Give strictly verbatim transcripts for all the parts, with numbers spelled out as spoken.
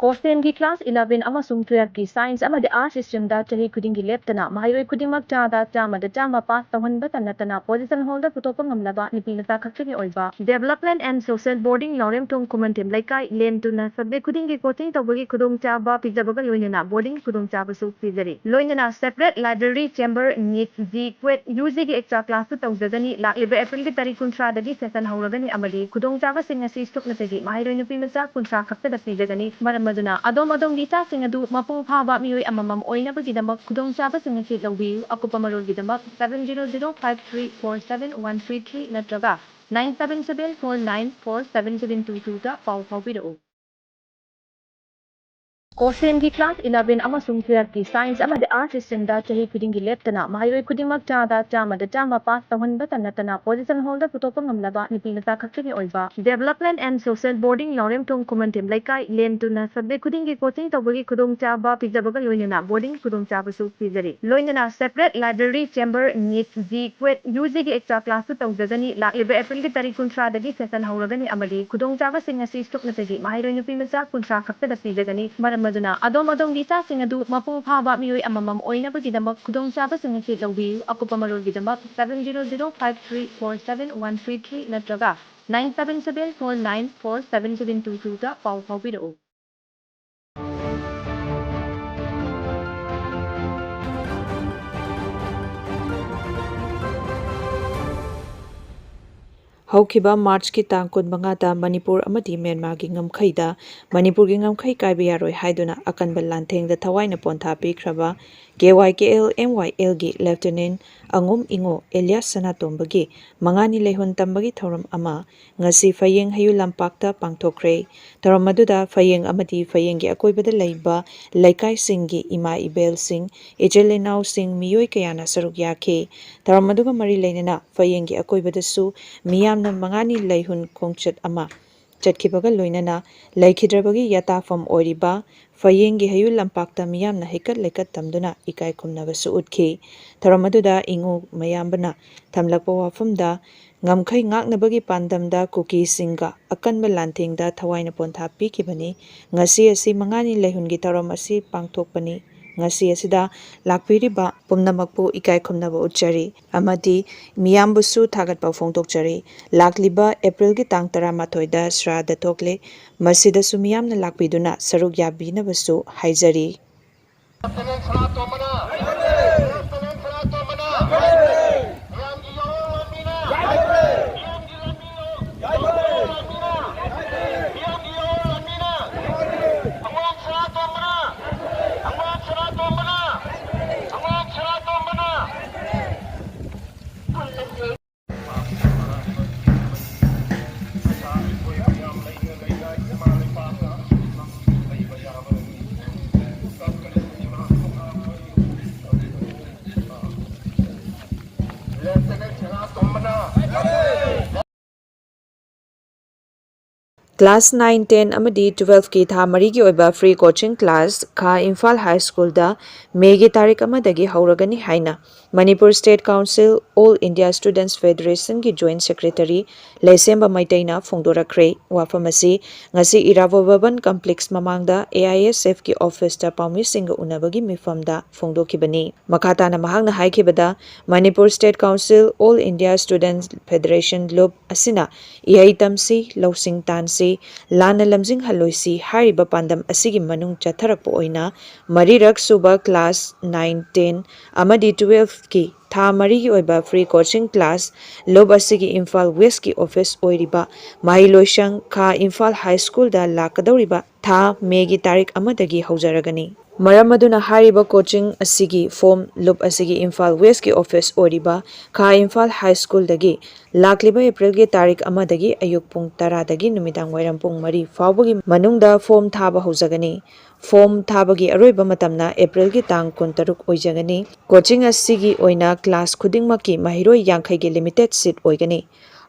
ꯀꯣꯁꯦꯝꯒꯤ class eleven ꯑꯃꯁꯨꯡ twelve ꯀꯤ science ꯑꯃꯗꯤ arts stream ꯗ ꯆꯍꯤ ꯈꯨꯗꯤꯡꯒꯤ ꯂꯦꯞꯇꯅ ꯃꯍꯩꯔꯣꯏ ꯈꯨꯗꯤꯡꯃꯛ ꯆꯥꯗ ꯆꯥꯝꯃꯗ ꯆꯥꯝꯃ pass ꯇꯧꯍꯟꯕꯇ ꯅꯠꯇꯅ position hold ꯇꯧꯕ ꯉꯝꯂꯕ ꯅꯨꯄꯤ ꯃꯆꯥ ꯈꯛꯇꯒꯤ ꯑꯣꯏꯕ Development and Social Boarding ꯂꯥꯎꯔꯦꯝꯊꯣꯡ ꯈꯨꯃꯟꯊꯦꯝ ꯂꯩꯀꯥꯏ ꯂꯦꯟ ꯇꯨꯅ subject ꯈꯨꯗꯤꯡꯒꯤ coaching ꯇꯧꯕꯒꯤ ꯈꯨꯗꯣꯡꯆꯥꯕ ꯄꯤꯖꯕꯒ ꯂꯣꯏꯅꯅ boarding ꯈꯨꯗꯣꯡꯆꯥꯕꯁꯨ ꯄꯤꯖꯔꯤ꯫ ꯂꯣꯏꯅꯅ separate library, chamber, NEET, JEE, CUET, UG ꯒꯤ extra class ꯁꯨ ꯇꯧꯖꯒꯅꯤ꯫ ꯂꯥꯛꯂꯤꯕ April ꯒꯤ ꯇꯥꯔꯤꯛ ꯀꯨꯟꯊ꯭ꯔꯥꯗꯒꯤ session ꯍꯧꯔꯒꯅꯤ ꯑꯃꯗꯤ ꯈꯨꯗꯣꯡꯆꯥꯕꯁꯤꯡ ꯑꯁꯤ ꯁꯨꯞꯅꯇꯒꯤ ꯃꯍꯩꯔꯣꯏ ꯅꯨꯄꯤ ꯃꯆꯥ ꯀꯨꯟꯊ꯭ꯔꯥ ꯈꯛꯇꯗ ꯄꯤꯖꯒꯅꯤ꯫ ꯃꯔꯝ ꯑꯗꯨꯅ ꯑꯗꯣꯝ ꯑꯗꯣꯝꯒꯤ ꯏꯆꯥꯁꯤꯡ ꯑꯗꯨ ꯃꯄꯨꯡ ꯐꯥꯕ ꯃꯤꯑꯣꯏ ꯑꯃꯃꯝ ꯑꯣꯏꯅꯕꯒꯤꯗꯃꯛ ꯈꯨꯗꯣꯡꯆꯥꯕꯁꯤꯡ ꯑꯁꯤ ꯂꯧꯕꯤꯌꯨ꯫ ꯑꯀꯨꯞꯄ ꯃꯔꯣꯜꯒꯤꯗꯃꯛ seven zero zero five three four seven one three three ꯅꯠꯇ꯭ꯔꯒ nine seven seven four nine four seven seven two two ꯗ ꯄꯥꯎ ꯐꯥꯎꯕꯤꯔꯛꯎ꯫ ꯀꯣꯁꯦꯝꯒꯤ class eleven ꯑꯃꯁꯨꯡ twelve ꯀꯤ science ꯑꯃꯗꯤ arts stream ꯗ ꯆꯍꯤ ꯈꯨꯗꯤꯡꯒꯤ ꯂꯦꯞꯇꯅ ꯃꯍꯩꯔꯣꯏ ꯈꯨꯗꯤꯡꯃꯛ ꯆꯥꯗ ꯆꯥꯝꯃꯗ ꯆꯥꯝꯃ pass ꯇꯧꯍꯟꯕꯇ ꯅꯠꯇꯅ position hold ꯇꯧꯕ ꯉꯝꯂꯕ ꯅꯨꯄꯤ ꯃꯆꯥ ꯈꯛꯇꯒꯤ ꯑꯣꯏꯕ Development and Social Boarding ꯂꯥꯎꯔꯦꯝꯊꯣꯡ ꯈꯨꯃꯟꯊꯦꯝ ꯂꯩꯀꯥꯏ ꯂꯦꯟ ꯇꯨꯅ subject ꯈꯨꯗꯤꯡꯒꯤ coaching ꯇꯧꯕꯒꯤ ꯈꯨꯗꯣꯡꯆꯥꯕ ꯄꯤꯖꯕꯒ ꯂꯣꯏꯅꯅ boarding ꯈꯨꯗꯣꯡꯆꯥꯕꯁꯨ ꯄꯤꯖꯔꯤ꯫ ꯂꯣꯏꯅꯅ separate library, chamber, NEET, JEE, CUET, UG ꯒꯤ extra class ꯁꯨ ꯇꯧꯖꯒꯅꯤ꯫ ꯂꯥꯛꯂꯤꯕ April ꯒꯤ ꯇꯥꯔꯤꯛ ꯀꯨꯟꯊ꯭ꯔꯥꯗꯒꯤ session ꯍꯧꯔꯒꯅꯤ ꯑꯃꯗꯤ ꯈꯨꯗꯣꯡꯆꯥꯕꯁꯤꯡ ꯑꯁꯤ ꯁꯨꯞꯅꯇꯒꯤ ꯃꯍꯩꯔꯣꯏ ꯅꯨꯄꯤ ꯃꯆꯥ ꯀꯨꯟꯊ꯭ꯔꯥ ꯈꯛꯇꯗ ꯄꯤꯖꯒꯅꯤ꯫ ꯃꯔꯝ ꯑꯗꯨꯅ ꯑꯗꯣꯝ ꯑꯗꯣꯝꯒꯤ ꯏꯆꯥꯁꯤꯡ ꯑꯗꯨ ꯃꯄꯨꯡ ꯐꯥꯕ ꯃꯤꯑꯣꯏ ꯑꯃꯃꯝ ꯑꯣꯏꯅꯕꯒꯤꯗꯃꯛ ꯈꯨꯗꯣꯡꯆꯥꯕꯁꯤꯡ ꯑꯁꯤ ꯂꯧꯕꯤꯌꯨ꯫ ꯑꯀꯨꯞꯄ ꯃꯔꯣꯜꯒꯤꯗꯃꯛ seven zero zero five three four seven one three three ꯅꯠꯇ꯭ꯔꯒ nine seven seven four nine four seven seven two two ꯗ ꯄꯥꯎ ꯐꯥꯎꯕꯤꯔꯛꯎ꯫ ꯍꯧꯈꯤꯕ ꯃꯥꯔꯆꯀꯤ ꯇꯥꯡ ꯀꯨꯟꯃꯉꯥꯗ ꯃꯅꯤꯄꯨꯔ ꯑꯃꯗꯤ ꯃ꯭ꯌꯥꯟꯃꯥꯔꯒꯤ ꯉꯝꯈꯩꯗ ꯃꯅꯤꯄꯨꯔꯒꯤ ꯉꯝꯈꯩ ꯀꯥꯏꯕ ꯌꯥꯔꯣꯏ ꯍꯥꯏꯗꯨꯅ ꯑꯀꯟꯕ ꯂꯥꯟꯊꯦꯡꯗ ꯊꯋꯥꯏꯅ ꯄꯣꯟꯊꯥ ꯄꯤꯈ꯭ꯔꯕ ꯀꯦ ꯋꯥꯏ ꯀꯦ ꯑꯦꯜ ꯑꯦꯝ ꯋꯥꯏ ꯑꯦꯜꯒꯤ ꯂꯦꯐꯇꯤꯅꯦꯟ ꯑꯉꯣꯝ ꯏꯉꯣ ꯑꯦꯂꯤꯌꯥꯁ ꯁꯅꯥꯇꯣꯝꯕꯒꯤ ꯃꯉꯥꯅꯤ ꯂꯩꯍꯨꯟ ꯇꯝꯕꯒꯤ ꯊꯧꯔꯝ ꯑꯃ ꯉꯁꯤ ꯐꯌꯦꯡ ꯍꯌꯨ ꯂꯝꯄꯥꯛꯇ ꯄꯥꯡꯊꯣꯛꯈ꯭ꯔꯦ꯫ ꯊꯧꯔꯝ ꯑꯗꯨꯗ ꯐꯌꯦꯡ ꯑꯃꯗꯤ ꯐꯌꯦꯡꯒꯤ ꯑꯀꯣꯏꯕꯗ ꯂꯩꯕ ꯂꯩꯀꯥꯏꯁꯤꯡꯒꯤ ꯏꯃꯥ ꯏꯕꯦꯜꯁꯤꯡ, ꯏꯆꯤꯜ ꯏꯅꯥꯎꯁꯤꯡ, ꯃꯤꯑꯣꯏ ꯀꯌꯥꯅ ꯁꯔꯨꯛ ꯌꯥꯈꯤ꯫ ꯊꯧꯔꯝ ꯑꯗꯨꯒ ꯃꯔꯤ ꯂꯩꯅꯅ ꯐꯌꯦꯡꯒꯤ ꯑꯀꯣꯏꯕꯗꯁꯨ ꯃꯤꯌꯥꯝꯅ ꯃꯉꯥꯅꯤ ꯂꯩꯍꯨꯟ ꯈꯣꯡꯆꯠ ꯑꯃ ꯆꯠꯈꯤꯕꯒ ꯂꯣꯏꯅꯅ ꯂꯩꯈꯤꯗ꯭ꯔꯕꯒꯤ ꯌꯥꯇꯥꯐꯝ ꯑꯣꯏꯔꯤꯕ ꯐꯌꯦꯡꯒꯤ ꯍꯌꯨ ꯂꯝꯄꯥꯛꯇ ꯃꯤꯌꯥꯝꯅ ꯍꯩꯀꯠ ꯂꯩꯀꯠ ꯇꯝꯗꯨꯅ ꯏꯀꯥꯏ ꯈꯨꯝꯅꯕꯁꯨ ꯎꯠꯈꯤ꯫ ꯊꯧꯔꯝ ꯑꯗꯨꯗ ꯏꯉꯨ ꯃꯌꯥꯝꯕꯅ ꯊꯝꯂꯛꯄ ꯋꯥꯐꯝꯗ, ꯉꯝꯈꯩ ꯉꯥꯛꯅꯕꯒꯤ ꯄꯥꯟꯗꯝꯗ ꯀꯨꯀꯤꯁꯤꯡꯒ ꯑꯀꯟꯕ ꯂꯥꯟꯊꯦꯡꯗ ꯊꯋꯥꯏꯅ ꯄꯣꯟꯊꯥ ꯄꯤꯈꯤꯕꯅꯤ꯫ ꯉꯁꯤ ꯑꯁꯤ ꯃꯉꯥꯅꯤ ꯂꯩꯍꯨꯟꯒꯤ ꯊꯧꯔꯝ ꯑꯁꯤ ꯄꯥꯡꯊꯣꯛꯄꯅꯤ꯫ ꯉꯁꯤ ꯑꯁꯤꯗ ꯂꯥꯛꯄꯤꯔꯤꯕ ꯄꯨꯝꯅꯃꯛꯄꯨ ꯏꯀꯥꯏ ꯈꯨꯝꯅꯕ ꯎꯠꯆꯔꯤ ꯑꯃꯗꯤ ꯃꯤꯌꯥꯝꯕꯨꯁꯨ ꯊꯥꯒꯠꯄ ꯐꯣꯡꯗꯣꯛꯆꯔꯤ꯫ ꯂꯥꯛꯂꯤꯕ ꯑꯦꯄ꯭ꯔꯤꯜꯒꯤ ꯇꯥꯡ ꯇꯔꯥꯃꯥꯊꯣꯏꯗ ꯁ꯭ꯔꯥꯗ ꯊꯣꯛꯂꯦ꯫ ꯃꯁꯤꯗꯁꯨ ꯃꯤꯌꯥꯝꯅ ꯂꯥꯛꯄꯤꯗꯨꯅ ꯁꯔꯨꯛ ꯌꯥꯕꯤꯅꯕꯁꯨ ꯍꯥꯏꯖꯔꯤ꯫ Class nine, ten ꯑꯃꯗꯤ twelve ꯀꯤ ꯊꯥ ꯃꯔꯤꯒꯤ ꯑꯣꯏꯕ free coaching class ꯈꯥ ꯏꯝꯐꯥꯜ High School ꯗ ꯃꯦꯒꯤ ꯇꯥꯔꯤꯛ ꯑꯃꯗꯒꯤ ꯍꯧꯔꯒꯅꯤ ꯍꯥꯏꯅ Manipur State Council All India Students Federation ꯒꯤ Joint Secretary ꯂꯩꯁꯦꯝꯕ ꯃꯩꯇꯩꯅ ꯐꯣꯡꯗꯣꯔꯛꯈ꯭ꯔꯦ꯫ ꯋꯥꯐꯝ ꯑꯁꯤ ꯉꯁꯤ ꯏꯔꯥꯕꯣꯠ ꯚꯕꯟ complex ꯃꯃꯥꯡꯗ A I S F ꯀꯤ office ꯇ ꯄꯥꯎꯃꯤꯁꯤꯡꯒ ꯎꯅꯕꯒꯤ ꯃꯤꯐꯝꯗ ꯐꯣꯡꯗꯣꯛꯈꯤꯕꯅꯤ꯫ ꯃꯈꯥ ꯇꯥꯅ ꯃꯍꯥꯛꯅ ꯍꯥꯏꯈꯤꯕꯗ, Manipur State Council All India Students Federation ꯂꯨꯞ ꯑꯁꯤꯅ ꯏꯍꯩ ꯇꯝꯁꯤ, ꯂꯧꯁꯤꯡ ꯇꯥꯟꯁꯤ, ꯂꯥꯟꯅ ꯂꯝꯖꯤꯡꯍꯜꯂꯣꯏꯁꯤ ꯍꯥꯏꯔꯤꯕ ꯄꯥꯟꯗꯝ ꯑꯁꯤꯒꯤ ꯃꯅꯨꯡ ꯆꯠꯊꯔꯛꯄ ꯑꯣꯏꯅ ꯃꯔꯤꯔꯛ ꯁꯨꯕ class nine, ten ꯑꯃꯗꯤ twelve ꯀꯤ ꯊꯥ ꯃꯔꯤꯒꯤ ꯑꯣꯏꯕ free coaching class ꯂꯨꯞ ꯑꯁꯤꯒꯤ ꯏꯝꯐꯥꯜ West ꯀꯤ office ꯑꯣꯏꯔꯤꯕ ꯃꯍꯩꯂꯣꯏꯁꯪ ꯈꯥ ꯏꯝꯐꯥꯜ High School ꯗ ꯂꯥꯛꯀꯗꯧꯔꯤꯕ ꯊꯥ ꯃꯦꯒꯤ ꯇꯥꯔꯤꯛ ꯑꯃꯗꯒꯤ ꯍꯧꯖꯔꯒꯅꯤ꯫ ꯃꯔꯝ ꯑꯗꯨꯅ ꯍꯥꯏꯔꯤꯕ coaching ꯑꯁꯤꯒꯤ form ꯂꯨꯞ ꯑꯁꯤꯒꯤ ꯏꯝꯐꯥꯜ West ꯀꯤ office ꯑꯣꯏꯔꯤꯕ ꯈꯥ ꯏꯝꯐꯥꯜ High School ꯗꯒꯤ ꯂꯥꯛꯂꯤꯕ ꯑꯦꯄ꯭ꯔꯤꯜꯒꯤ ꯇꯥꯔꯤꯛ ꯑꯃꯗꯒꯤ ꯑꯌꯨꯛ ꯄꯨꯡ ꯇꯔꯥꯗꯒꯤ ꯅꯨꯃꯤꯗꯥꯡ ꯋꯥꯏꯔꯝ ꯄꯨꯡ ꯃꯔꯤ ꯐꯥꯎꯕꯒꯤ ꯃꯅꯨꯡꯗ form ꯊꯥꯕ ꯍꯧꯖꯒꯅꯤ꯫ Form ꯊꯥꯕꯒꯤ ꯑꯔꯣꯏꯕ ꯃꯇꯝꯅ ꯑꯦꯄ꯭ꯔꯤꯜꯒꯤ ꯇꯥꯡ ꯀꯨꯟꯇꯔꯨꯛ ꯑꯣꯏꯖꯒꯅꯤ꯫ Coaching ꯑꯁꯤꯒꯤ ꯑꯣꯏꯅ class ꯈꯨꯗꯤꯡꯃꯛꯀꯤ ꯃꯍꯩꯔꯣꯏ ꯌꯥꯡꯈꯩꯒꯤ limited seat ꯑꯣꯏꯒꯅꯤ꯫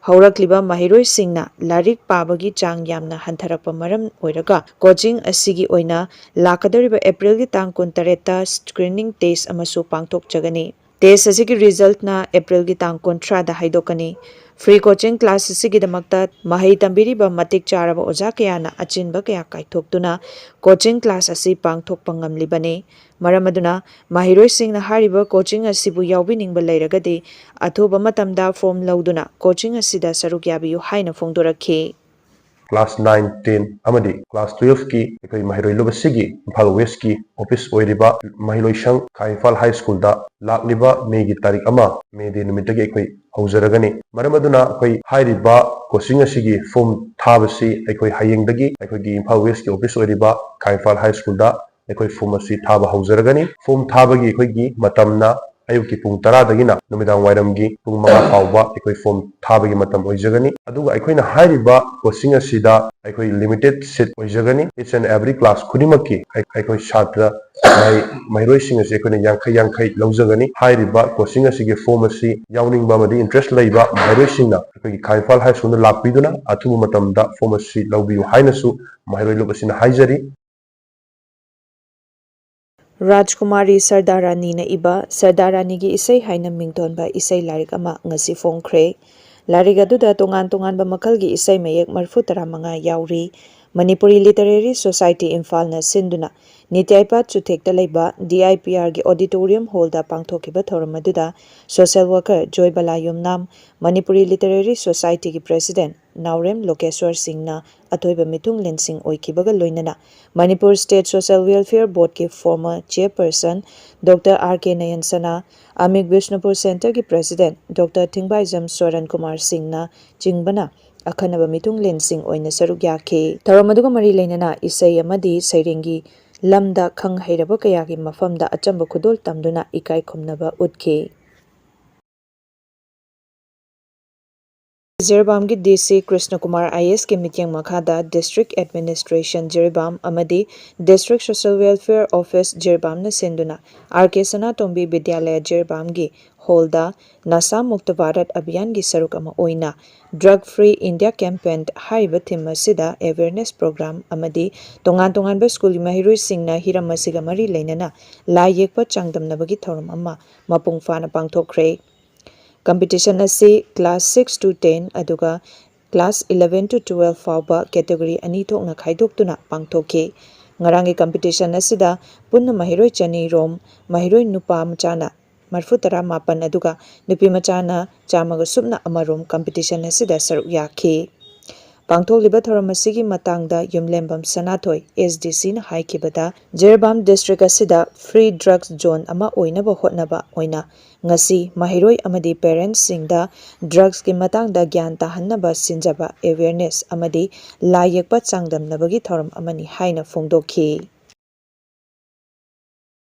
ꯍꯧꯔꯛꯂꯤꯕ ꯃꯍꯩꯔꯣꯏꯁꯤꯡꯅ ꯂꯥꯏꯔꯤꯛ ꯄꯥꯕꯒꯤ ꯆꯥꯡ ꯌꯥꯝꯅ ꯍꯟꯊꯔꯛꯄ ꯃꯔꯝ ꯑꯣꯏꯔꯒ, ꯀꯣꯆꯤꯡ ꯑꯁꯤꯒꯤ ꯑꯣꯏꯅ ꯂꯥꯛꯀꯗꯧꯔꯤꯕ ꯑꯦꯄ꯭ꯔꯤꯜꯒꯤ ꯇꯥꯡ ꯀꯨꯟꯇꯔꯦꯠꯇ ꯁ꯭ꯀ꯭ꯔꯤꯅꯤꯡ ꯇꯦꯁ ꯑꯃꯁꯨ ꯄꯥꯡꯊꯣꯛꯆꯒꯅꯤ꯫ ꯇꯦꯁ ꯑꯁꯤꯒꯤ ꯔꯤꯖꯜꯠꯅ ꯑꯦꯄ꯭ꯔꯤꯜꯒꯤ ꯇꯥꯡ ꯀꯨꯟꯊ꯭ꯔꯥꯗ ꯍꯥꯏꯗꯣꯛꯀꯅꯤ꯫ ꯐ꯭ꯔꯤ ꯀꯣꯆꯤꯡ ꯀ꯭ꯂꯥꯁ ꯑꯁꯤꯒꯤꯗꯃꯛꯇ ꯃꯍꯩ ꯇꯝꯕꯤꯔꯤꯕ ꯃꯇꯤꯛ ꯆꯥꯔꯕ ꯑꯣꯖꯥ ꯀꯌꯥꯅ ꯑꯆꯤꯟꯕ ꯀꯌꯥ ꯀꯥꯏꯊꯣꯛꯇꯨꯅ ꯀꯣꯆꯤꯡ ꯀ꯭ꯂꯥꯁ ꯑꯁꯤ ꯄꯥꯡꯊꯣꯛꯄ ꯉꯝꯂꯤꯕꯅꯤ꯫ ꯃꯔꯝ ꯑꯗꯨꯅ, ꯃꯍꯩꯔꯣꯏꯁꯤꯡꯅ ꯍꯥꯏꯔꯤꯕ ꯀꯣꯆꯤꯡ ꯑꯁꯤꯕꯨ ꯌꯥꯎꯕꯤꯅꯤꯡꯕ ꯂꯩꯔꯒꯗꯤ, ꯑꯊꯨꯕ ꯃꯇꯝꯗ ꯐꯣꯔꯝ ꯂꯧꯗꯨꯅ ꯀꯣꯆꯤꯡ ꯑꯁꯤꯗ ꯁꯔꯨꯛ ꯌꯥꯕꯤꯌꯨ ꯍꯥꯏꯅ ꯐꯣꯡꯗꯣꯔꯛꯈꯤ꯫ ꯀ꯭ꯂꯥꯁ ꯅꯥꯏꯟ, ꯇꯦꯟ ꯑꯃꯗꯤ ꯀ꯭ꯂꯥꯁ ꯇꯨꯌꯦꯜꯐꯀꯤ ꯑꯩꯈꯣꯏ ꯃꯍꯩꯔꯣꯏ ꯂꯨꯞ ꯑꯁꯤꯒꯤ ꯏꯝꯐꯥꯜ ꯋꯦꯁꯀꯤ ꯑꯣꯐꯤꯁ ꯑꯣꯏꯔꯤꯕ ꯃꯍꯩꯂꯣꯏ ꯁꯪ ꯈꯥ ꯏꯝꯐꯥꯜ ꯍꯥꯏ ꯁ꯭ꯀꯨꯜꯗ ꯂꯥꯛꯂꯤꯕ ꯃꯦꯒꯤ ꯇꯥꯔꯤꯛ ꯑꯃ, ꯃꯦ ꯗꯦ ꯅꯨꯃꯤꯠꯇꯒꯤ ꯑꯩꯈꯣꯏ ꯍꯧꯖꯔꯒꯅꯤ꯫ ꯃꯔꯝ ꯑꯗꯨꯅ ꯑꯩꯈꯣꯏ ꯍꯥꯏꯔꯤꯕ ꯀꯣꯆꯤꯡ ꯑꯁꯤꯒꯤ ꯐꯣꯔꯝ ꯊꯥꯕꯁꯤ ꯑꯩꯈꯣꯏ ꯍꯌꯦꯡꯗꯒꯤ ꯑꯩꯈꯣꯏꯒꯤ ꯏꯝꯐꯥꯜ ꯋꯦꯁꯀꯤ ꯑꯣꯐꯤꯁ ꯑꯣꯏꯔꯤꯕ ꯈꯥ ꯏꯝꯐꯥꯜ ꯍꯥꯏ ꯁ꯭ꯀꯨꯜꯗ ꯑꯩꯈꯣꯏ ꯐꯣꯔꯝ ꯑꯁꯤ ꯊꯥꯕ ꯍꯧꯖꯔꯒꯅꯤ꯫ ꯐꯣꯔꯝ ꯊꯥꯕꯒꯤ ꯑꯩꯈꯣꯏꯒꯤ ꯃꯇꯝꯅ ꯑꯌꯨꯛꯀꯤ ꯄꯨꯡ ꯇꯔꯥꯗꯒꯤꯅ ꯅꯨꯃꯤꯗꯥꯡ ꯋꯥꯏꯔꯝꯒꯤ ꯄꯨꯡ ꯃꯉꯥ ꯐꯥꯎꯕ ꯑꯩꯈꯣꯏ ꯐꯣꯔꯝ ꯊꯥꯕꯒꯤ ꯃꯇꯝ ꯑꯣꯏꯖꯒꯅꯤ꯫ ꯑꯗꯨꯒ ꯑꯩꯈꯣꯏꯅ ꯍꯥꯏꯔꯤꯕ ꯀꯣꯆꯤꯡ ꯑꯁꯤꯗ ꯑꯩꯈꯣꯏ ꯂꯤꯃꯤꯇꯦꯠ ꯁꯤꯠ ꯑꯣꯏꯖꯒꯅꯤ꯫ Each and every class ꯈꯨꯗꯤꯡꯃꯛꯀꯤ ꯑꯩ-, ꯑꯩꯈꯣꯏ ꯁꯥꯇ꯭ꯔ ꯃꯍꯩ-, ꯃꯍꯩꯔꯣꯏꯁꯤꯡ ꯑꯁꯤ ꯑꯩꯈꯣꯏꯅ ꯌꯥꯡꯈꯩ ꯌꯥꯡꯈꯩ ꯂꯧꯖꯒꯅꯤ꯫ ꯍꯥꯏꯔꯤꯕ ꯀꯣꯆꯤꯡ ꯑꯁꯤꯒꯤ ꯐꯣꯔꯝ ꯑꯁꯤ ꯌꯥꯎꯅꯤꯡꯕ ꯑꯃꯗꯤ ꯏꯟꯇꯔꯦꯁ ꯂꯩꯕ ꯃꯍꯩꯔꯣꯏꯁꯤꯡꯅ ꯑꯩꯈꯣꯏꯒꯤ ꯈꯥ ꯏꯝꯐꯥꯜ ꯍꯥꯏ ꯁ꯭ꯀꯨꯜꯗ ꯂꯥꯛꯄꯤꯗꯨꯅ ꯑꯊꯨꯕ ꯃꯇꯝꯗ ꯐꯣꯔꯝ ꯑꯁꯤ ꯂꯧꯕꯤꯌꯨ ꯍꯥꯏꯅꯁꯨ ꯃꯍꯩꯔꯣꯏ ꯂꯨꯞ ꯑꯁꯤꯅ ꯍꯥꯏꯖꯔꯤ꯫ ꯔꯥꯖꯀꯨꯃꯥꯔꯤ ꯁꯔꯗꯥꯔꯥꯅꯤꯅ ꯏꯕ ꯁꯔꯗꯥꯔꯥꯅꯤꯒꯤ ꯏꯁꯩ ꯍꯥꯏꯅ ꯃꯤꯡꯊꯣꯟꯕ ꯏꯁꯩ ꯂꯥꯏꯔꯤꯛ ꯑꯃ ꯉꯁꯤ ꯐꯣꯡꯈ꯭ꯔꯦ꯫ ꯂꯥꯏꯔꯤꯛ ꯑꯗꯨꯗ ꯇꯣꯉꯥꯟ ꯇꯣꯉꯥꯟꯕ ꯃꯈꯜꯒꯤ ꯏꯁꯩ ꯃꯌꯦꯛ ꯃꯔꯤꯐꯨ ꯇꯔꯥꯃꯉꯥ ꯌꯥꯎꯔꯤ꯫ ꯃꯅꯤꯄꯨꯔꯤ ꯂꯤꯇꯔꯦꯔꯤ ꯁꯣꯁꯥꯏꯇꯤ ꯏꯝꯐꯥꯜꯅ ꯁꯤꯟꯗꯨꯅ ꯅꯤꯇ꯭ꯌꯥꯏꯄꯥꯠ ꯆꯨꯊꯦꯛꯇ ꯂꯩꯕ ꯗꯤ ꯑꯥꯏ ꯄꯤ ꯑꯥꯔꯒꯤ ꯑꯣꯗꯤꯇꯣꯔꯤꯌꯝ ꯍꯣꯜꯗ ꯄꯥꯡꯊꯣꯛꯈꯤꯕ ꯊꯧꯔꯝ ꯑꯗꯨꯗ social worker Joybala Yumnam, Manipuri literary ꯁꯣꯁꯥꯏꯇꯤꯒꯤ ꯄ꯭ꯔꯦꯁꯤꯗꯦꯟꯠ ꯅꯥꯎꯔꯦꯝ ꯂꯣꯀꯦꯁ꯭ꯋꯔ ꯁꯤꯡꯅ ꯑꯊꯣꯏꯕ ꯃꯤꯊꯨꯡꯂꯦꯟꯁꯤꯡ ꯑꯣꯏꯈꯤꯕꯒ ꯂꯣꯏꯅꯅ ꯃꯅꯤꯄꯨꯔ ꯁ꯭ꯇꯦꯠ ꯁꯣꯁꯦꯜ ꯋꯦꯜꯐꯤꯌꯔ ꯕꯣꯔꯗꯀꯤ former chairperson doctor R K ꯅꯌꯟꯁꯅꯥ, ꯑꯃꯤꯛ ꯕꯤꯁꯅꯨꯄꯨꯔ ꯁꯦꯟꯇꯔꯒꯤ ꯄ꯭ꯔꯦꯁꯤꯗꯦꯟꯠ ꯗꯣꯛꯇꯔ ꯊꯤꯡꯕꯥꯏꯖꯝ ꯁꯣꯔꯟ ꯀꯨꯃꯥꯔ ꯁꯤꯡꯅ ꯆꯤꯡꯕꯅ ꯑꯈꯟꯅꯕ ꯃꯤꯊꯨꯡꯂꯦꯟꯁꯤꯡ ꯑꯣꯏꯅ ꯁꯔꯨꯛ ꯌꯥꯈꯤ꯫ ꯊꯧꯔꯝ ꯑꯗꯨꯒ ꯃꯔꯤ ꯂꯩꯅꯅ ꯏꯁꯩ ꯑꯃꯗꯤ ꯁꯩꯔꯦꯡꯒꯤ ꯂꯝꯗ ꯈꯪ ꯍꯩꯔꯕ ꯀꯌꯥꯒꯤ ꯃꯐꯝꯗ ꯑꯆꯝꯕ ꯈꯨꯗꯣꯜ ꯇꯝꯗꯨꯅ ꯏꯀꯥꯏ ꯈꯨꯝꯅꯕ ꯎꯠꯈꯤ꯫ ꯖꯤꯔꯤꯕꯥꯝꯒꯤ ꯗꯤ ꯁꯤ ꯀ꯭ꯔꯤꯁꯅ ꯀꯨꯃꯥꯔ ꯑꯥꯏ ꯑꯦꯁꯀꯤ ꯃꯤꯠꯌꯦꯡ ꯃꯈꯥꯗ District Administration ꯖꯤꯔꯤꯕꯥꯝ ꯑꯃꯗꯤ District Social Welfare Office ꯖꯤꯔꯤꯕꯥꯝꯅ ꯁꯤꯟꯗꯨꯅ ꯑꯥꯔ ꯀꯦ ꯁꯅꯥꯇꯣꯝꯕꯤ ꯕꯤꯗ꯭ꯌꯥꯂꯌ ꯖꯤꯔꯤꯕꯥꯝꯒꯤ ꯍꯣꯜꯗ ꯅꯁꯥ ꯃꯨꯛꯇ ꯚꯥꯔꯠ ꯑꯚꯤꯌꯥꯟꯒꯤ ꯁꯔꯨꯛ ꯑꯃ ꯑꯣꯏꯅ Drug Free India Campaign ꯍꯥꯏꯔꯤꯕ ꯊꯤꯝ ꯑꯁꯤꯗ awareness program ꯑꯃꯗꯤ ꯇꯣꯉꯥꯟ ꯇꯣꯉꯥꯟꯕ ꯁ꯭ꯀꯨꯜꯒꯤ ꯃꯍꯩꯔꯣꯏꯁꯤꯡꯅ ꯍꯤꯔꯝ ꯑꯁꯤꯒ ꯃꯔꯤ ꯂꯩꯅꯅ ꯂꯥꯏ ꯌꯦꯛꯄ ꯆꯥꯡꯗꯝꯅꯕꯒꯤ ꯊꯧꯔꯝ ꯑꯃ ꯃꯄꯨꯡ ꯐꯥꯅ ꯄꯥꯡꯊꯣꯛꯈ꯭ꯔꯦ꯫ Competition ꯑꯁꯤ class six to ten ꯑꯗꯨꯒ class eleven to twelve ꯐꯥꯎꯕ category ꯑꯅꯤ ꯊꯣꯛꯅ ꯈꯥꯏꯗꯣꯛꯇꯨꯅ ꯄꯥꯡꯊꯣꯛꯈꯤ꯫ ꯉꯔꯥꯡꯒꯤ competition ꯑꯁꯤꯗ ꯄꯨꯟꯅ ꯃꯍꯩꯔꯣꯏ ꯆꯅꯤ ꯔꯣꯝ, ꯃꯍꯩꯔꯣꯏ ꯅꯨꯄꯥ ꯃꯆꯥꯅ ꯃꯔꯤꯐꯨ ꯇꯔꯥ ꯃꯥꯄꯟ ꯑꯗꯨꯒ ꯅꯨꯄꯤ ꯃꯆꯥꯅ ꯆꯥꯝꯃꯒ ꯁꯨꯞꯅ ꯑꯃ ꯔꯣꯝ competition ꯑꯁꯤꯗ ꯁꯔꯨꯛ ꯌꯥꯈꯤ꯫ ꯄꯥꯡꯊꯣꯛꯂꯤꯕ ꯊꯧꯔꯝ ꯑꯁꯤꯒꯤ ꯃꯇꯥꯡꯗ ꯌꯨꯝꯂꯦꯝꯕꯝ ꯁꯅꯥꯊꯣꯏ, S D C ꯅ ꯍꯥꯏꯈꯤꯕꯗ, ꯖꯤꯔꯤꯕꯥꯝ district ꯑꯁꯤꯗ free drugs zone ꯑꯃ ꯑꯣꯏꯅꯕ ꯍꯣꯠꯅꯕ ꯑꯣꯏꯅ ꯉꯁꯤ ꯃꯍꯩꯔꯣꯏ ꯑꯃꯗꯤ parentsꯁꯤꯡꯗ drugsꯀꯤ ꯃꯇꯥꯡꯗ ꯒ꯭ꯌꯥꯟ ꯇꯥꯍꯟꯅꯕ ꯁꯤꯟꯖꯕ awareness ꯑꯃꯗꯤ ꯂꯥꯏ ꯌꯦꯛꯄ ꯆꯥꯡꯗꯝꯅꯕꯒꯤ ꯊꯧꯔꯝ ꯑꯃꯅꯤ ꯍꯥꯏꯅ ꯐꯣꯡꯗꯣꯛꯈꯤ꯫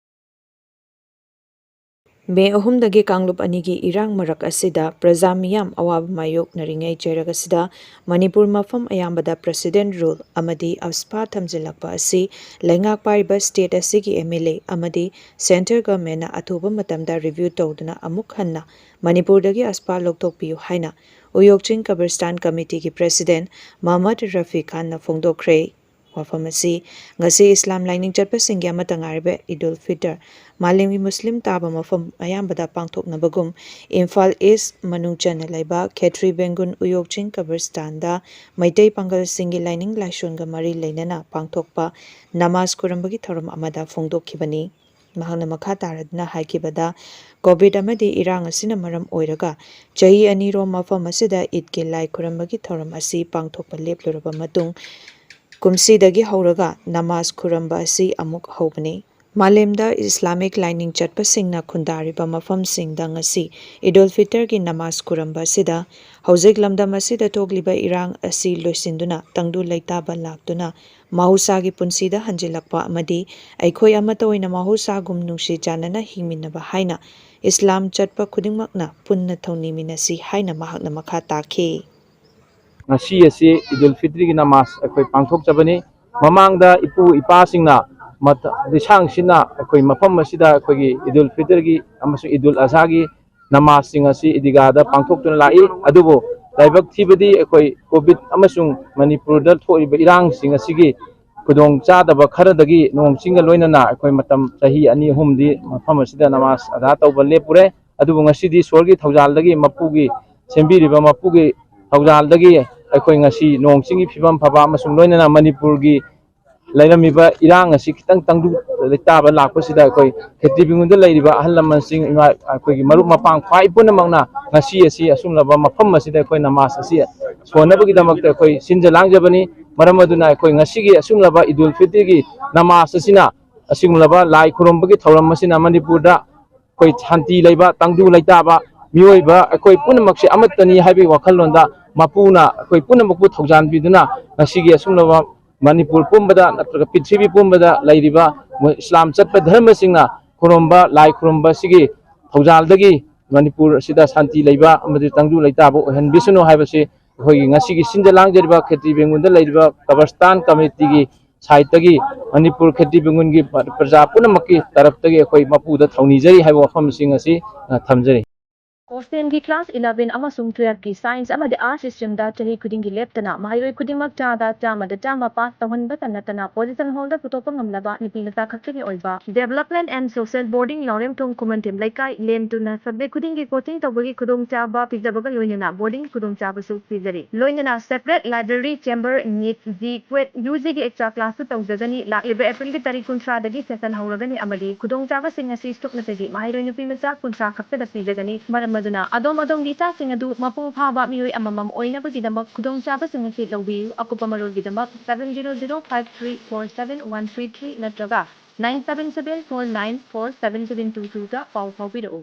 ꯃꯦ ꯑꯍꯨꯝꯗꯒꯤ ꯀꯥꯡꯂꯨꯞ ꯑꯅꯤꯒꯤ ꯏꯔꯥꯡ ꯃꯔꯛ ꯑꯁꯤꯗ ꯄ꯭ꯔꯖꯥ ꯃꯤꯌꯥꯝ ꯑꯋꯥꯕ ꯃꯥꯌꯣꯛꯅꯔꯤꯉꯩ ꯆꯩꯔꯛ ꯑꯁꯤꯗ ꯃꯅꯤꯄꯨꯔ ꯃꯐꯝ ꯑꯌꯥꯝꯕꯗ President Rule ꯑꯃꯗꯤ AFSPA ꯊꯝꯖꯤꯜꯂꯛꯄ ꯑꯁꯤ ꯂꯩꯉꯥꯛ ꯄꯥꯏꯔꯤꯕ state ꯑꯁꯤꯒꯤ M L A ꯑꯃꯗꯤ centre governmentꯅ ꯑꯊꯨꯕ ꯃꯇꯝꯗ review ꯇꯧꯗꯨꯅ ꯑꯃꯨꯛ ꯍꯟꯅ ꯃꯅꯤꯄꯨꯔꯗꯒꯤ AFSPA ꯂꯧꯊꯣꯛꯄꯤꯌꯨ ꯍꯥꯏꯅ ꯎꯌꯣꯛ ꯆꯤꯡ ꯀꯕꯔꯁꯇꯥꯟ committeeꯒꯤ president ꯃꯍꯃꯗ ꯔꯐꯤ ꯈꯥꯟꯅ ꯐꯣꯡꯗꯣꯛꯈ꯭ꯔꯦ꯫ ꯋꯥꯐꯝ ꯑꯁꯤ ꯉꯁꯤ ꯏꯁꯂꯥꯝ ꯂꯥꯏꯅꯤꯡ ꯆꯠꯄꯁꯤꯡꯒꯤ ꯑꯃꯠꯇ ꯉꯥꯏꯔꯕ ꯏꯗꯨꯜ ꯐꯤꯇꯔ, ꯃꯥꯂꯦꯝꯒꯤ ꯃꯨꯁꯂꯤꯝ ꯇꯥꯕ ꯃꯐꯝ ꯑꯌꯥꯝꯕꯗ ꯄꯥꯡꯊꯣꯛꯅꯕꯒꯨꯝ, ꯏꯝꯐꯥꯜ ꯏꯁ ꯃꯅꯨꯡ ꯆꯟꯅ ꯂꯩꯕ ꯈꯦꯇ꯭ꯔꯤ ꯕꯦꯡꯒꯨꯟ ꯎꯌꯣꯛ ꯆꯤꯡ ꯀꯕꯔꯁꯇꯥꯟꯗ ꯃꯩꯇꯩ ꯄꯥꯡꯒꯜꯁꯤꯡꯒꯤ ꯂꯥꯏꯅꯤꯡ ꯂꯥꯏꯁꯣꯟꯒ ꯃꯔꯤ ꯂꯩꯅꯅ ꯄꯥꯡꯊꯣꯛꯄ ꯅꯃꯥꯖ ꯈꯨꯔꯨꯝꯕꯒꯤ ꯊꯧꯔꯝ ꯑꯃꯗ ꯐꯣꯡꯗꯣꯛꯈꯤꯕꯅꯤ꯫ ꯃꯍꯥꯛꯅ ꯃꯈꯥ ꯇꯥꯔꯗꯨꯅ ꯍꯥꯏꯈꯤꯕꯗ, COVID ꯑꯃꯗꯤ ꯏꯔꯥꯡ ꯑꯁꯤꯅ ꯃꯔꯝ ꯑꯣꯏꯔꯒ ꯆꯍꯤ ꯑꯅꯤꯔꯣꯝ ꯃꯐꯝ ꯑꯁꯤꯗ ꯏꯗꯀꯤ ꯂꯥꯏ ꯈꯨꯔꯨꯝꯕꯒꯤ ꯊꯧꯔꯝ ꯑꯁꯤ ꯄꯥꯡꯊꯣꯛꯄ ꯂꯦꯞꯂꯨꯔꯕ ꯃꯇꯨꯡ, ꯀꯨꯝꯁꯤꯗꯒꯤ ꯍꯧꯔꯒ ꯅꯃꯥꯖ ꯈꯨꯔꯨꯝꯕ ꯑꯁꯤ ꯑꯃꯨꯛ ꯍꯧꯕꯅꯤ꯫ ꯃꯥꯂꯦꯝꯗ ꯏꯁꯂꯥꯃꯤꯛ ꯂꯥꯏꯅꯤꯡ ꯆꯠꯄꯁꯤꯡꯅ ꯈꯨꯟꯗꯥꯔꯤꯕ ꯃꯐꯝꯁꯤꯡꯗ ꯉꯁꯤ ꯏꯗꯨꯜ ꯐꯤꯇꯔꯒꯤ ꯅꯃꯥꯖ ꯈꯨꯔꯨꯝꯕ ꯑꯁꯤꯗ ꯍꯧꯖꯤꯛ ꯂꯝꯗꯝ ꯑꯁꯤꯗ ꯊꯣꯛꯂꯤꯕ ꯏꯔꯥꯡ ꯑꯁꯤ ꯂꯣꯏꯁꯤꯟꯗꯨꯅ ꯇꯪꯗꯨ ꯂꯩꯇꯥꯕ ꯂꯥꯛꯇꯨꯅ ꯃꯍꯧꯁꯥꯒꯤ ꯄꯨꯟꯁꯤꯗ ꯍꯟꯖꯤꯜꯂꯛꯄ ꯑꯃꯗꯤ ꯑꯩꯈꯣꯏ ꯑꯃꯠꯇ ꯑꯣꯏꯅ ꯃꯍꯧꯁꯥꯒꯨꯝ ꯅꯨꯡꯁꯤ ꯆꯥꯟꯅꯅ ꯍꯤꯡꯃꯤꯟꯅꯕ ꯍꯥꯏꯅ ꯏꯁꯂꯥꯝ ꯆꯠꯄ ꯈꯨꯗꯤꯡꯃꯛꯅ ꯄꯨꯟꯅ ꯊꯧꯅꯤꯃꯤꯟꯅꯁꯤ ꯍꯥꯏꯅ ꯃꯍꯥꯛꯅ ꯃꯈꯥ ꯇꯥꯈꯤ꯫ ꯉꯁꯤ ꯑꯁꯤ ꯏꯗꯨꯜ ꯐꯤꯇ꯭ꯔꯤꯒꯤ ꯅꯃꯥꯖ ꯑꯩꯈꯣꯏ ꯄꯥꯡꯊꯣꯛꯆꯕꯅꯤ꯫ ꯃꯃꯥꯡꯗ ꯏꯄꯨ ꯏꯄꯥꯁꯤꯡꯅ ꯃꯇ-, ꯂꯤꯁꯥꯡꯁꯤꯠꯅ ꯑꯩꯈꯣꯏ ꯃꯐꯝ ꯑꯁꯤꯗ ꯑꯩꯈꯣꯏꯒꯤ ꯏꯗꯨꯜ ꯐꯤꯇ꯭ꯔꯒꯤ ꯑꯃꯁꯨꯡ ꯏꯗꯨꯜ ꯑꯖꯍꯥꯒꯤ ꯅꯃꯥꯖꯁꯤꯡ ꯑꯁꯤ ꯏꯗꯤꯒꯥꯗ ꯄꯥꯡꯊꯣꯛꯇꯨꯅ ꯂꯥꯛꯏ꯫ ꯑꯗꯨꯕꯨ ꯂꯥꯏꯕꯛ ꯊꯤꯕꯗꯤ ꯑꯩꯈꯣꯏ ꯀꯣꯚꯤꯗ ꯑꯃꯁꯨꯡ ꯃꯅꯤꯄꯨꯔꯗ ꯊꯣꯛꯏꯕ ꯏꯔꯥꯡꯁꯤꯡ ꯑꯁꯤꯒꯤ ꯈꯨꯗꯣꯡ ꯆꯥꯗꯕ ꯈꯔꯗꯒꯤ ꯅꯣꯡ ꯆꯤꯡꯒ ꯂꯣꯏꯅꯅ ꯑꯩꯈꯣꯏ ꯃꯇꯝ ꯆꯍꯤ ꯑꯅꯤ ꯑꯍꯨꯝꯗꯤ ꯃꯐꯝ ꯑꯁꯤꯗ ꯅꯃꯥꯖ ꯑꯗꯥ ꯇꯧꯕ ꯂꯦꯞꯄꯨꯔꯦ꯫ ꯑꯗꯨꯕꯨ ꯉꯁꯤꯗꯤ ꯏꯁꯣꯔꯒꯤ ꯊꯧꯖꯥꯜꯗꯒꯤ, ꯃꯄꯨꯒꯤ, ꯁꯦꯝꯕꯤꯔꯤꯕ ꯃꯄꯨꯒꯤ ꯊꯧꯖꯥꯜꯗꯒꯤ ꯑꯩꯈꯣꯏ ꯉꯁꯤ ꯅꯣꯡ ꯆꯤꯡꯒꯤ ꯐꯤꯕꯝ ꯐꯕ ꯑꯃꯁꯨꯡ ꯂꯣꯏꯅꯅ ꯃꯅꯤꯄꯨꯔꯒꯤ ꯂꯩꯔꯝꯃꯤꯕ ꯏꯔꯥꯡ ꯑꯁꯤ ꯈꯤꯇꯪ ꯇꯪꯗꯨ ꯂꯩꯇꯥꯕ ꯂꯥꯛꯄꯁꯤꯗ ꯑꯩꯈꯣꯏ ꯈꯦꯇ꯭ꯔꯤ ꯕꯤꯡꯒꯨꯟꯗ ꯂꯩꯔꯤꯕ ꯑꯍꯜ ꯂꯃꯟꯁꯤꯡ, ꯏꯃꯥ, ꯑꯩꯈꯣꯏꯒꯤ ꯃꯔꯨꯞ ꯃꯄꯥꯡ ꯈ꯭ꯋꯥꯏ ꯄꯨꯝꯅꯃꯛꯅ ꯉꯁꯤ ꯑꯁꯤ ꯑꯁꯨꯝꯂꯕ ꯃꯐꯝ ꯑꯁꯤꯗ ꯑꯩꯈꯣꯏ ꯅꯃꯥꯖ ꯑꯁꯤ ꯁꯣꯟꯅꯕꯒꯤꯗꯃꯛꯇ ꯑꯩꯈꯣꯏ ꯁꯤꯟꯖ ꯂꯥꯡꯖꯕꯅꯤ꯫ ꯃꯔꯝ ꯑꯗꯨꯅ ꯑꯩꯈꯣꯏ ꯉꯁꯤꯒꯤ ꯑꯁꯨꯝꯂꯕ ꯏꯗꯨꯜ ꯐꯤꯇ꯭ꯔꯒꯤ ꯅꯃꯥꯖ ꯑꯁꯤꯅ, ꯑꯁꯤꯒꯨꯝꯂꯕ ꯂꯥꯏ ꯈꯨꯔꯨꯝꯕꯒꯤ ꯊꯧꯔꯝ ꯑꯁꯤꯅ ꯃꯅꯤꯄꯨꯔꯗ ꯑꯩꯈꯣꯏ ꯁꯥꯟꯇꯤ ꯂꯩꯕ, ꯇꯪꯗꯨ ꯂꯩꯇꯥꯕ, ꯃꯤꯑꯣꯏꯕ ꯑꯩꯈꯣꯏ ꯄꯨꯝꯅꯃꯛꯁꯦ ꯑꯃꯠꯇꯅꯤ ꯍꯥꯏꯕꯒꯤ ꯋꯥꯈꯜꯂꯣꯟꯗ ꯃꯄꯨꯅ ꯑꯩꯈꯣꯏ ꯄꯨꯝꯅꯃꯛꯄꯨ ꯊꯧꯖꯥꯟꯕꯤꯗꯨꯅ ꯉꯁꯤꯒꯤ ꯑꯁꯨꯝꯂꯕ ꯃꯅꯤꯄꯨꯔ ꯄꯨꯝꯕꯗ ꯅꯠꯇ꯭ꯔꯒ ꯄ꯭ꯔꯤꯊꯤꯕꯤ ꯄꯨꯝꯕꯗ ꯂꯩꯔꯤꯕ ꯃꯣꯏ ꯏꯁꯂꯥꯝ ꯆꯠꯄ ꯙꯔꯃꯁꯤꯡꯅ ꯈꯨꯔꯨꯝꯕ ꯂꯥꯏ ꯈꯨꯔꯨꯝꯕ ꯑꯁꯤꯒꯤ ꯊꯧꯖꯥꯜꯗꯒꯤ ꯃꯅꯤꯄꯨꯔ ꯑꯁꯤꯗ ꯁꯥꯟꯇꯤ ꯂꯩꯕ ꯑꯃꯗꯤ ꯇꯪꯗꯨ ꯂꯩꯇꯥꯕ ꯑꯣꯏꯍꯟꯕꯤꯁꯅꯨ ꯍꯥꯏꯕꯁꯤ ꯑꯩꯈꯣꯏꯒꯤ ꯉꯁꯤꯒꯤ ꯁꯤꯟꯖ ꯂꯥꯡꯖꯔꯤꯕ ꯈꯦꯇ꯭ꯔꯤ ꯕꯦꯡꯒꯨꯜꯗ ꯂꯩꯔꯤꯕ ꯀꯕꯔꯁꯇꯥꯟ ꯀꯃꯤꯇꯤꯒꯤ ꯁꯥꯏꯠꯇꯒꯤ ꯃꯅꯤꯄꯨꯔ ꯈꯦꯇ꯭ꯔꯤ ꯕꯦꯡꯒꯨꯜꯒꯤ ꯄ꯭ꯔꯖꯥ ꯄꯨꯝꯅꯃꯛꯀꯤ ꯇꯔꯞꯇꯒꯤ ꯑꯩꯈꯣꯏ ꯃꯄꯨꯗ ꯊꯧꯅꯤꯖꯔꯤ ꯍꯥꯏꯕ ꯋꯥꯐꯝꯁꯤꯡ ꯑꯁꯤ, ꯑ, ꯊꯝꯖꯔꯤ꯫ ꯀꯣꯁꯇꯦꯟꯒꯤ ꯀ꯭ꯂꯥꯁ ꯏꯂꯚꯦꯟ ꯑꯃꯁꯨꯡ ꯇꯨꯌꯦꯜꯐꯀꯤ ꯁꯥꯏꯟꯁ ꯑꯃꯗꯤ ꯑꯥꯔꯠꯁ ꯁ꯭ꯇ꯭ꯔꯤꯝꯗ ꯆꯍꯤ ꯈꯨꯗꯤꯡꯒꯤ ꯂꯦꯞꯇꯅ ꯃꯍꯩꯔꯣꯏ ꯈꯨꯗꯤꯡꯃꯛ ꯆꯥꯗ ꯆꯥꯝꯃꯗ ꯆꯥꯝꯃ ꯄꯥꯁ ꯇꯧꯍꯟꯕꯇ ꯅꯠꯇꯅ ꯄꯣꯖꯤꯁꯟ ꯍꯣꯜꯗꯔ ꯄꯨꯊꯣꯛꯄ ꯉꯝꯂꯕ ꯅꯨꯄꯤ ꯃꯆꯥ ꯈꯛꯇꯒꯤ ꯑꯣꯏꯕ ꯗꯦꯕꯂꯞꯃꯦꯟ ꯑꯦꯟ ꯁꯣꯁꯦꯜ ꯕꯣꯔꯗꯤꯡ ꯂꯥꯎꯔꯦꯝꯊꯣꯡ ꯈꯨꯃꯟꯊꯦꯝ ꯂꯩꯀꯥꯏ ꯂꯦꯟꯇꯨꯅ ꯁꯕꯖꯦꯛ ꯈꯨꯗꯤꯡꯒꯤ ꯀꯣꯆꯤꯡ ꯇꯧꯕꯒꯤ ꯈꯨꯗꯣꯡꯆꯥꯕ ꯄꯤꯖꯕꯒ ꯂꯣꯏꯅꯅ ꯕꯣꯔꯗꯤꯡ ꯈꯨꯗꯣꯡꯆꯥꯕꯁꯨ ꯄꯤꯖꯔꯤ꯫ ꯂꯣꯏꯅꯅ separate library, chamber, NEET, JEE CUET, U ꯖꯤꯒꯤ ꯑꯦꯛꯁꯇ꯭ꯔꯥ ꯀ꯭ꯂꯥꯁꯁꯨ ꯇꯧꯖꯒꯅꯤ꯫ ꯂꯥꯛꯂꯤꯕ ꯑꯦꯄ꯭ꯔꯤꯜꯒꯤ ꯇꯥꯔꯤꯛ ꯀꯨꯟꯊ꯭ꯔꯥꯗꯒꯤ ꯁꯦꯁꯟ ꯍꯧꯔꯒꯅꯤ ꯑꯃꯗꯤ ꯈꯨꯗꯣꯡꯆꯥꯕꯁꯤꯡ ꯑꯁꯤ ꯁꯨꯞꯅꯇꯒꯤ ꯃꯍꯩꯔꯣꯏ ꯅꯨꯄꯤ ꯃꯆꯥ ꯀꯨꯟꯊ꯭ꯔꯥ ꯈꯛꯇꯗ ꯄꯤꯖꯒꯅꯤ꯫ ꯃꯔꯝ ꯑꯗꯨꯅ ꯑꯗꯣꯝ ꯑꯗꯣꯝꯒꯤ ꯏꯆꯥꯁꯤꯡ ꯑꯗꯨ ꯃꯄꯨꯡ ꯐꯥꯕ ꯃꯤꯑꯣꯏ ꯑꯃꯃꯝ ꯑꯣꯏꯅꯕꯒꯤꯗꯃꯛ ꯈꯨꯗꯣꯡꯆꯥꯕꯁꯤꯡ ꯑꯁꯤ ꯂꯧꯕꯤꯌꯨ꯫ ꯑꯀꯨꯞꯄ ꯃꯔꯣꯜꯒꯤꯗꯃꯛ seven zero zero five three four seven one three three ꯅꯠꯇ꯭ꯔꯒ nine seven seven four nine four seven seven two twoꯗ ꯄꯥꯎ ꯐꯥꯎꯕꯤꯔꯛꯎ꯫